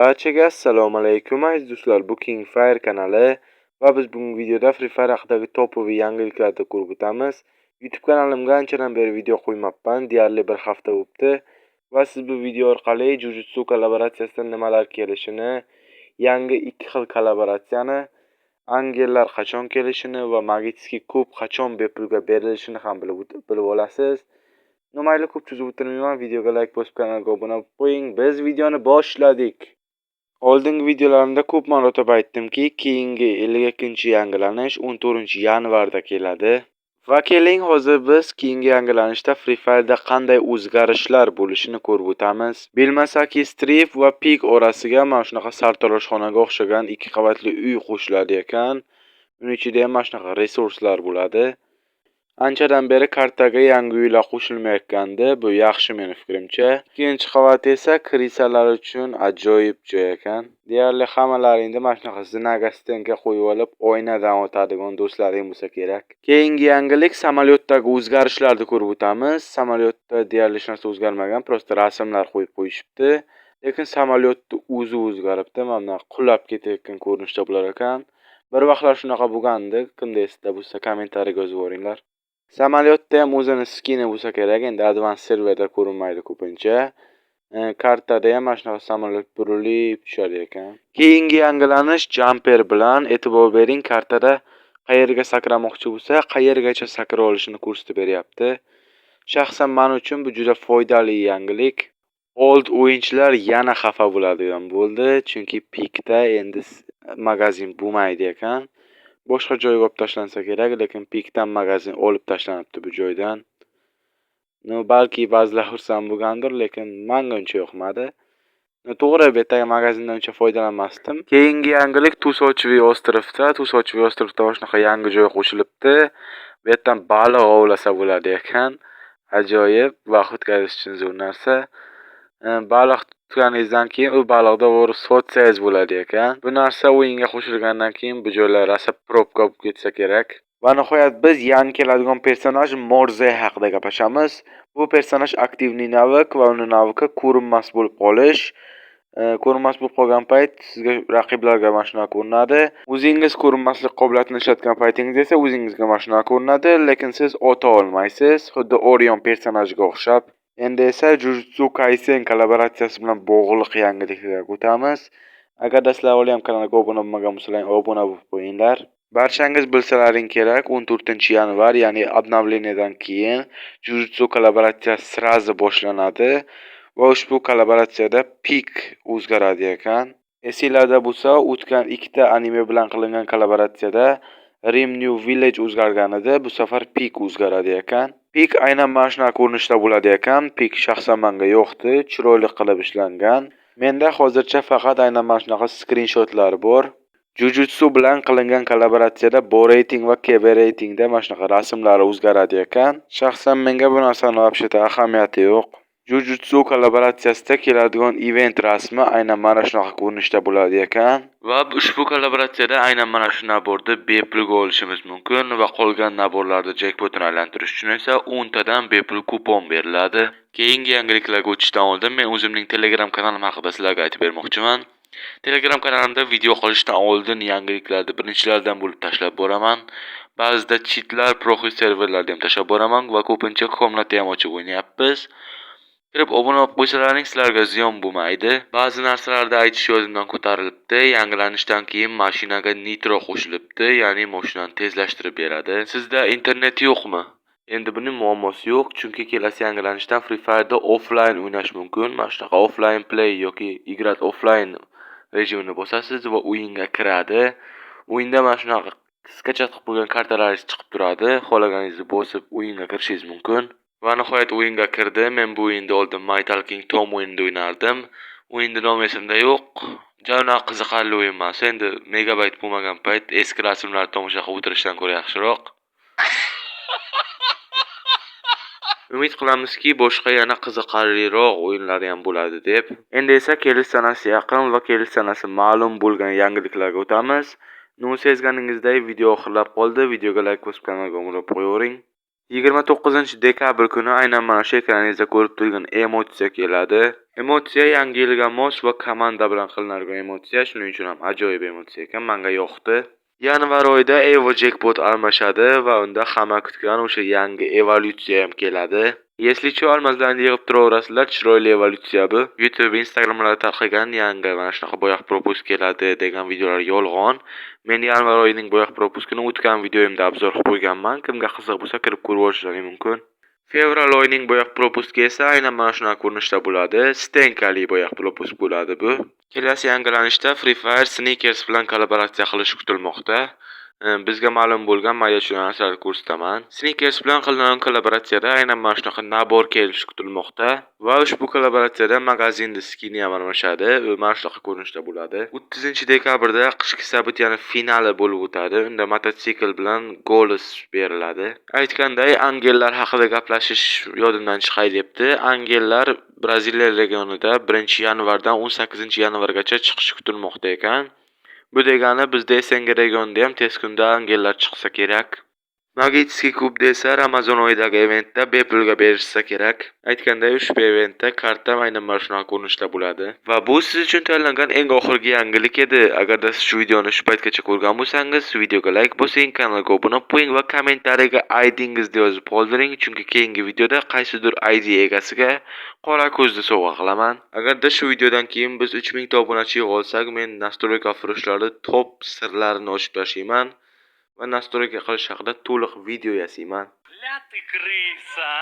Barchaga assalomu alaykum aziz do'stlar, bu King Fire kanali va biz bugungi videoda Free Fire haqidagi topoviy yangiliklarni ko'rib o'tamiz. YouTube kanalimga anchadan beri video qo'ymabman, deyarli bir hafta o'tdi va siz bu video orqali Jujutsu kollaboratsiyasidan nimalar kelishini, yangi ikki xil kollaboratsiyani, angellar qachon kelishini va магический kub qachon bepulga berilishini ham bilib olasiz. Mayli, ko'p cho'zib o'tirmayman, videoga like bosib kanalga obuna bo'lib qo'ying. Biz videoni boshladik. Oldingi videolarimda ko'p marotaba aytdimki, keyingi 52-yangilanish 14-yanvarda keladi. Va keling, hozir biz keyingi yangilanishda Free Fire'da qanday o'zgarishlar bo'lishini ko'rib o'tamiz. Bilmasaki Strip va Pik orasiga mana shunaqa sartaroshxonaga o'xshagan ikki qavatli uy qo'shiladi ekan. Uning ichida ham mana shunaqa resurslar bo'ladi. Anchadan beri kartaga yangi uylar qo'shilmayotgandi. Bu yaxshi meni fikrimcha. Ikkinchi qavat esa крыса lar uchun ajoyib joy ekan. Deyarli hammalaringda mana shunaqa zinaga стенка qo'yib olib, oynadan o'tadigan do'stlaring bo'lsa kerak. Keyingi yangilik samolyotdagi o'zgarishlarni ko'rib o'tamiz. Samolyotda deyarli hech narsa o'zgarmagan, просто rasmlar qo'yib qo'yishibdi. Lekin samolyotni o'zi o'zgaribdi. Mana bunaqa qulab ketayotgan ko'rinishda bo'lar ekan. Bir vaqtlar shunaqa bo'lgandi. Kimda esida bo'lsa, kommentariyaga yozib yuboringlar. Samolyotda ham o'zini skini bo'lsa kerak, endi advanced serverda ko'rinmaydi ko'pincha. Kartada ham mana shunaqa samolyot burilib tushadi ekan. Keyingi yangilanish jumper bilan e'tibor bering, kartada qayerga sakramoqchi bo'lsa, qayergacha sakra olishini ko'rsatib beryapti. Shaxsan men uchun bu juda foydali yangilik. Old o'yinchilar yana xafa bo'ladigan bo'ldi, chunki pikda endi magazin bo'lmaydi ekan. Boshqa joyga olib tashlansa kerak, lekin pikdan magazin olib tashlanibdi bu joydan. Ну, balki ba'zilar xursand bo'lgandir, lekin menga uncha yoqmadi. To'g'ri, bu yerdagi magazindan uncha foydalanmasdim. Keyingi yangilik Тусовочный остров da. Тусовочный остров da shunaqa yangi joy qo'shilibdi. Bu yerdan baliq ovlasa bo'ladi ekan. Ajoyib, vaqt o'tkazish uchun zo'r narsa. Baliq tutganingizdan keyin u baliqni o'g'ri sotsangiz bo'ladi ekan. Bu narsa o'yinga qo'shilgandan keyin bu joylar rosa probka bo'lib ketsa kerak. Va nihoyat biz yangi keladigan personaj Morze haqida gaplashamiz. Bu personaj активный навык va uni навык i ko'rinmas bo'lib qolish. Ko'rinmas bo'lib qolgan payt sizga raqiblarga mana shunaqa ko'rinadi. O'zingiz ko'rinmaslik qobiliyatini ishlatgan paytingizda esa o'zingizga mana shunaqa ko'rinadi, lekin siz ota olmaysiz, xuddi Orion personajiga o'xshab. Endi esa Jujutsu Kaisen kollaboratsiyasi bilan bog'liq yangiliklarga o'tamiz. Agarda sizlar hali ham kanalga obuna bo'lmagan bo'lsalaring, obuna bo'lib qo'yinglar. Barchangiz bilsalaring kerak, 14-yanvar, ya'ni обновление dan keyin Jujutsu kollaboratsiyasi сразу boshlanadi va ushbu kollaboratsiyada pik o'zgaradi ekan. Esinglarda bo'lsa, o'tgan ikkita anime bilan qilingan kollaboratsiyada Rim New Village o'zgargan edi. Bu safar pik o'zgaradi ekan. Pik aynan mana shunaqa ko'rinishda bo'ladi ekan. Pik shaxsan menga yoqdi, chiroyli qilib ishlangan. Menda hozircha faqat aynan mana shunaqa skrinshotlar bor. Jujutsu bilan qilingan kollaboratsiyada Bo reyting va KB reytingda mana shunaqa rasmlar o'zgaradi ekan. Shaxsan menga bu narsani вообще-то ahamiyati yo'q. Jujutsu kollaboratsiyasida keladigan event rasmi aynan mana shunaqa ko'rinishda bo'ladi ekan. Va ushbu kollaboratsiyada aynan mana shu набор ni bepulga olishimiz mumkin va qolgan набор larni jekpotini aylantirish uchun esa 10 tadan bepul kupon beriladi. Keyingi yangiliklarga o'tishdan oldin men o'zimning Telegram kanalim haqida sizlarga aytib bermoqchiman. Telegram kanalimda video qilishdan oldin yangiliklarni birinchilardan bo'lib tashlab boraman. Ba'zida chitlar, proxy serverlarni ham tashlab boraman va ko'pincha комната ham ochib o'ynayapmiz. Kirib obuna bo'lib qo'ysalaring sizlarga ziyon bo'lmaydi. Ba'zi narsalarni aytish yodimdan ko'tarilibdi. Yangilanishdan keyin mashinaga nitro qo'shilibdi, ya'ni mashinani tezlashtirib beradi. Sizda internet yo'qmi? Endi buning muammosi yo'q, chunki kelasi yangilanishdan Free Fire'da offline o'ynash mumkin. Mana shunaqa offline play yoki играть offline rejimini bosasiz va o'yinga kiradi. O'yinda mana shunaqa скачать qilib qo'ygan kartalaringiz chiqib turadi. Xohlaganingizni bosib o'yinga kirishingiz mumkin. Va nihoyat o'yinga kirdi. Men bu o'yinda oldin My Talking Tom o'yinida o'ynardim. O'yinni nomi esimda yo'q. Ja unaqa qiziqarli o'yin emas. Endi megabayt bo'lmagan payt eski rasmlarni tomosha qilib o'tirishdan ko'ra yaxshiroq. Umid qilamizki, boshqa yana qiziqarliroq o'yinlar ham bo'ladi deb. Endi esa kelish sanasi yaqin va kelish sanasi ma'lum bo'lgan yangiliklarga o'tamiz. Ну, sezganingizdek video oxirlab qoldi. Videoga like bosib kanalga obuna bo'lib qo'yavering. 29-dekabr kuni aynan mana shu ekraningizda ko'rib turgan emotsiya keladi. Emotsiya yangi yilga mos va komanda bilan qilinadigan emotsiya, shuning uchun ham ajoyib emotsiya ekan, menga yoqdi. Yanvar oyida Evo Jackpot almashadi va unda hamma kutgan o'sha yangi evolyutsiya ham keladi. Если что, almazlarni yig'ib turaverasizlar, chiroyli evolyutsiya bu. YouTube, Instagramlarda tarqagan yangi mana shunaqa боях пропуск keladi degan videolar yolg'on. Men yanvar oyining боях пропуск ini o'tgan videoyimda обзор qilib qo'yganman. Kimga qiziq bo'lsa, kirib ko'rib olishlari mumkin. Fevral oyining боях пропуск i esa aynan mana shunaqa ko'rinishda bo'ladi. Стенка li боях пропуск bo'ladi bu. Kelasi yangilanishda Free Fire Snickers bilan kollaboratsiya qilishi kutilmoqda. Bizga ma'lum bo'lgan mayda-chuyda narsalarni ko'rsataman. Snickers bilan qilingan kollaboratsiyada aynan mana shunaqa набор kelishi kutilmoqda va ushbu kollaboratsiyada magazinni skini ham almashadi. U mana shunaqa ko'rinishda bo'ladi. 30-dekabrda qishki события ning finali bo'lib o'tadi. Unda mototsikl bilan голос beriladi. Aytganday, angellar haqida gaplashish yodimdan chiqay debdi. Angellar Braziliya regionida 1-yanvardan 18-yanvargacha chiqishi kutilmoqda ekan. Bu degani bizda СНГ regionida ham tez kunda angellar chiqsa kerak. Магический куб desa Ramazon oyidagi eventda bepulga berishsa kerak. Aytganday, ushbu eventda karta aynan mana shunaqa ko'rinishda bo'ladi. Va bu siz uchun tayyorlangan eng oxirgi yangilik edi. Agarda siz shu videoni shu paytgacha ko'rgan bo'lsangiz, videoga like bosing, kanalga obuna bo'ling va kommentariyaga IDingizni yozib qoldiring, chunki keyingi videoda qaysidir ID egasiga qora ko'zni sovg'a qilaman. Agarda shu videodan keyin biz 3000 ta obunachi yig'a olsak, men настройка furushlarni top sirlarini ochib tashlayman va настройка qilish haqida to'liq video yasayman. Ля ты крыса!